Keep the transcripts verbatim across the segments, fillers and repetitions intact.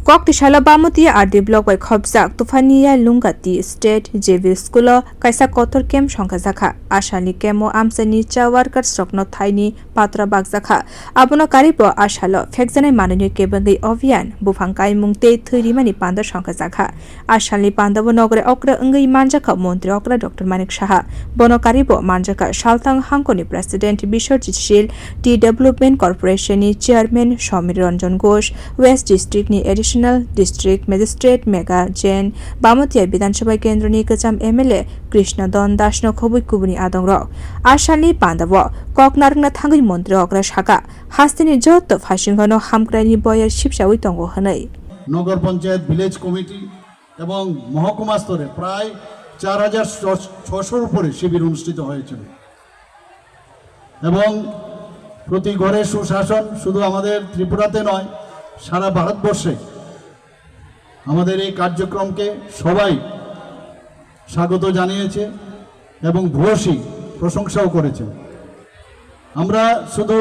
Kok tisalo Bamutiya R D block bai khopjak Tufaniya Lungati State J B School o kaisa kotor camp songkha jakha. Ashalni camp o amchaini cha workers rokno thaini patra bakjakha. Abono karibo asalo phekjanai manwino kebengwi obiyan, buphang kaimung tei thwi rimani panda songkha jakha. Ashalni pandao nogre okra wngwi manjakha Montri okra Doctor Manik Saha. Bono karibo manjakha Salthang Hangkoni President Biswajit Sil, Tea Development Corporation ni Chairman Somir Ranjan Ghosh, West District ni Additional District Magistrate Megha Jain, Bamutiya Bidhan Sabha Kendro ni kwcham M L A Krishna Don Das no khobwi kubuni adongrok. Ashalni pandao kok narwkna thangwi Montri okra sakha, hasteni joto phaisingno hamkraini boyar sipsawi tongo hwnwi. Nagar panchayat, village committee এবং মহকুমা স্তরে প্রায় চার হাজার ছশোর উপরে শিবির অনুষ্ঠিত হয়েছিল এবং প্রতি ঘরে সুশাসন শুধু আমাদের ত্রিপুরাতে নয়, সারা ভারতবর্ষে আমাদের এই কার্যক্রমকে সবাই স্বাগত জানিয়েছে এবং ভূয়সী প্রশংসাও করেছে। আমরা শুধু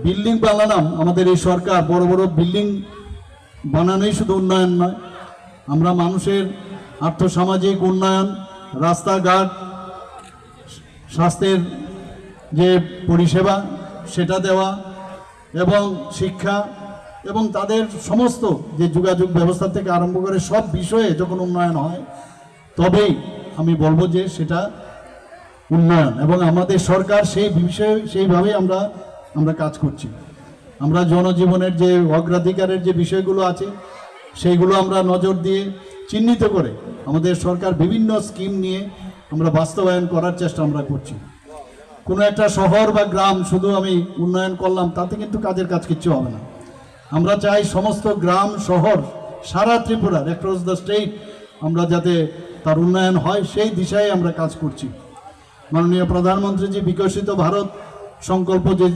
বিল্ডিং বানালাম, আমাদের এই সরকার বড় বড় বিল্ডিং বানানোই শুধু উন্নয়ন নয়, আমরা মানুষের আর্থসামাজিক উন্নয়ন, রাস্তাঘাট, স্বাস্থ্যের যে পরিষেবা সেটা দেওয়া এবং শিক্ষা এবং তাদের সমস্ত যে যোগাযোগ ব্যবস্থা থেকে আরম্ভ করে সব বিষয়ে যখন উন্নয়ন হয়, তবেই আমি বলবো যে সেটা উন্নয়ন। এবং আমাদের সরকার সেই বিষয়ে সেইভাবেই আমরা, আমরা কাজ করছি। আমরা জনজীবনের যে অগ্রাধিকারের যে বিষয়গুলো আছে, সেইগুলো আমরা নজর দিয়ে চিহ্নিত করে আমাদের সরকার বিভিন্ন স্কিম নিয়ে আমরা বাস্তবায়ন করার চেষ্টা আমরা করছি। কোনো একটা শহর বা গ্রাম শুধু আমি উন্নয়ন করলাম, তাতে কিন্তু কাজের কাজ কিচ্ছু হবে না। আমরা চাই সমস্ত গ্রাম, শহর, সারা ত্রিপুরার, across the state, আমরা যাতে তার উন্নয়ন হয়, সেই দিশায় আমরা কাজ করছি। মাননীয় প্রধানমন্ত্রীজি বিকশিত ভারত সংকল্প যে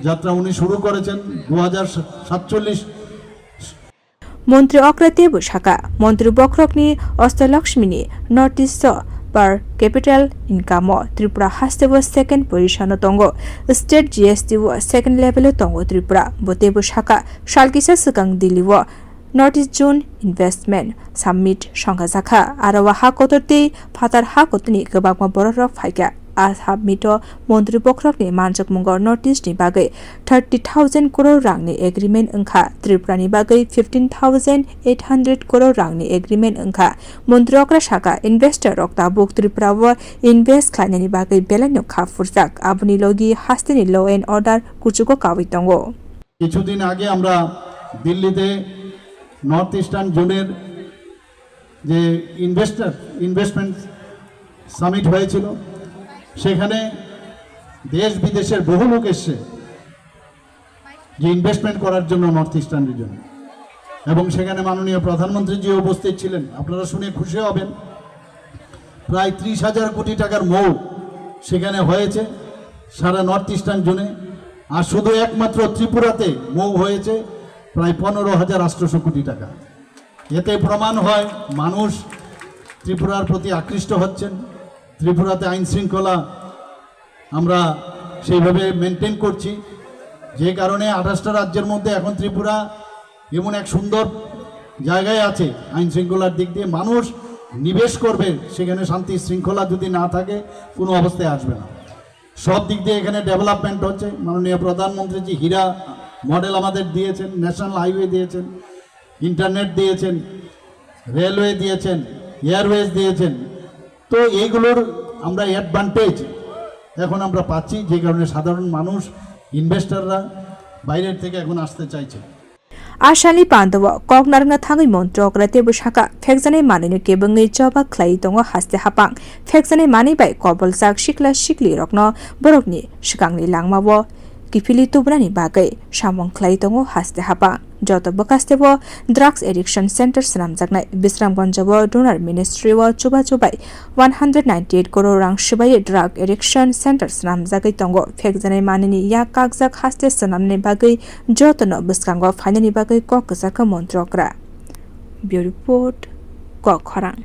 যাত্রা উনি শুরু করেছেন দু হাজার সাতচল্লিশ, Montri okra teibo sakha, Montri bokhorokni Astalakshmini North East o per capita income o Tripura hasteo second position o tongo. State G S T o second level o tongo Tripura. Bo teibo sakha, sal kisa swkang Delhi o North East Zone Investment Summit songkha jakha. Aro o ha kotor tei phatar ha kotorni kwbangma bororok phaikha. A summit o Montri bokhorokni manjakmungo North East ni bagwi thirty thousand crore rangni agreement wngkha, Tripura ni bagwi fifteen thousand eight hundred crore rangni agreement wngkha. Montri okra sakha, investor rok tabuk Tripura o invest khlainani bagwi belaino kha phurjak, aboni logi hasteni law and order kuchugo kawi tongo. কিছুদিন আগে আমরা দিল্লিতে north eastern জোনের যে investor, investment summit হয়েছিল, সেখানে দেশ বিদেশের বহু লোক এসছে যে ইনভেস্টমেন্ট করার জন্য নর্থ ইস্টার্ন রিজনে, এবং সেখানে মাননীয় প্রধানমন্ত্রীজি উপস্থিত ছিলেন। আপনারা শুনে খুশি হবেন, প্রায় ত্রিশ হাজার কোটি টাকার মৌ সেখানে হয়েছে সারা নর্থ ইস্টার্ন জোনে। আর শুধু একমাত্র ত্রিপুরাতে মৌ হয়েছে প্রায় পনেরো হাজার আটশোশো কোটি টাকা। এতে প্রমাণ হয় মানুষ ত্রিপুরার প্রতি আকৃষ্ট হচ্ছেন, ত্রিপুরাতে আইন শৃঙ্খলা আমরা সেইভাবে মেনটেন করছি, যে কারণে আঠাশটা রাজ্যের মধ্যে এখন ত্রিপুরা এমন এক সুন্দর জায়গায় আছে আইন শৃঙ্খলার দিক দিয়ে। মানুষ নিবেশ করবে সেখানে, শান্তি শৃঙ্খলা যদি না থাকে কোনো অবস্থায় আসবে না। সব দিক দিয়ে এখানে ডেভেলপমেন্ট হচ্ছে। মাননীয় প্রধানমন্ত্রী জি হীরা মডেল আমাদের দিয়েছেন, ন্যাশনাল হাইওয়ে দিয়েছেন, ইন্টারনেট দিয়েছেন, রেলওয়ে দিয়েছেন, এয়ারওয়েজ দিয়েছেন। তো এইগুলোর আমরা অ্যাডভান্টেজ এখন আমরা পাচ্ছি, যে কারণে সাধারণ মানুষ, ইনভেস্টররা বাইরের থেকে এখন আসতে চাইছে। Ashalni pandao kok narwkna thangwi Montri okra teibo sakha, phekjanai manwino kebengwi choba khlaiwi tongo haste haphang. Phekjanai manwi bai koboljak sikla sikli rokno borokni swkangni langmao kiphilwi tubunani bagwi samung khlai tongo haste haphang. Joto bwkhaste o drugs addiction center swnamjaknai. Bisramganj o donor ministry o chubachu bai one hundred ninety eight crore rang swbaiwi drug addiction center swnamjagwi tongo. Phekjanai manwini yak kakjak haste swnamnani bagwi jotono bwskango phainani bagwi kok kwchakha Montri okra. Bureau Report, Kok Khorang.